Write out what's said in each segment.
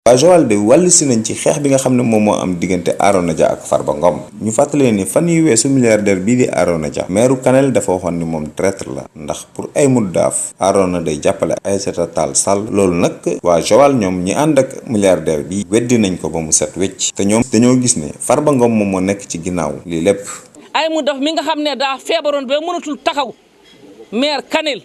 waa Joal de wàllu si nañ ci xeex bi nga xam ne moom moo am diggante Arona Dia ak Farba Ngom ñu fàttalee ni fan yu weesu milliardaire bii di Arona Dia meeru Kanel dafa waxoon ni moom traître la ndax pour ay muddaaf Arona day jàppale Aïssata Tall Sall loolu nag waa Joal ñoom ñi ànd ak milliardaire bi weddi nañ ko ba mu set wecc te ñoom dañoo gis ne Farba Ngom moom moo nekk ci ginnaaw lii lépp. ay muddaaf mi nga xam ne daa feebaroon ba mënatul taxaw maire Kanel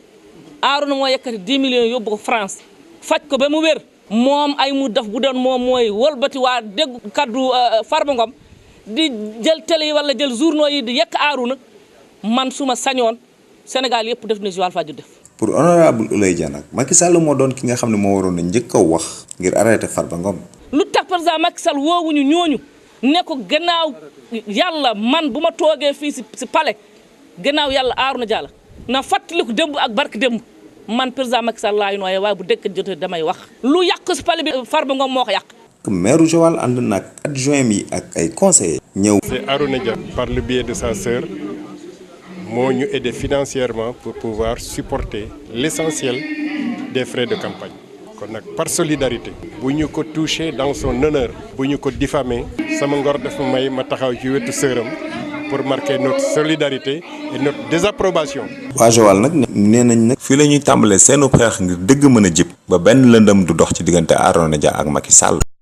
Arona moo yëkkati 10 millions yóbbu ko France faj ko ba mu wér. moom ay mu def bu doon moom mooy wëlbati waa dégg kaddu Farba Ngom di jël télé yi wala jël journaux yi di yekk Arona man suma sañoon Sénégal yëpp def na Joal Fadiouth def. pour honorable Ouleye Dia nag Macky Sall moo doon ki nga xam ne moo waroon a njëkk a wax ngir arrêté Farba Ngom. lu tax président Macky Sall woowuñu ñooñu ne ko gannaaw yàlla man bu ma toogee fii si palais gannaaw yàlla Arona Dia la na fàttaliku démb ak barke démb. man président Macky Sall laay nooyee waaye bu dëkk jotee damay wax. lu yàq si pale bi Farba Ngom moo ko yàq. maire Joal ànd na ak adjoint yi ak ay conseillers. ñëw. c'est Arona Dia par le biais de sa sœur moo ñu aider financièrement pour pouvoir supporter l'essentiel des frais de campagne. kon nag par solidarité. bu ñu ko touché dans son honneur. bu ñu ko diffamé. sama ngor dafa may ma taxaw ci wetu sœuram pour marquer notre solidarité et notre désapprobation. waa Joal nag nee nañ nag fii la ñuy tàmbalee seenu xeex ngir dëgg mën a jib ba benn lëndëm du dox ci diggante Arona Dia ak Macky Sall.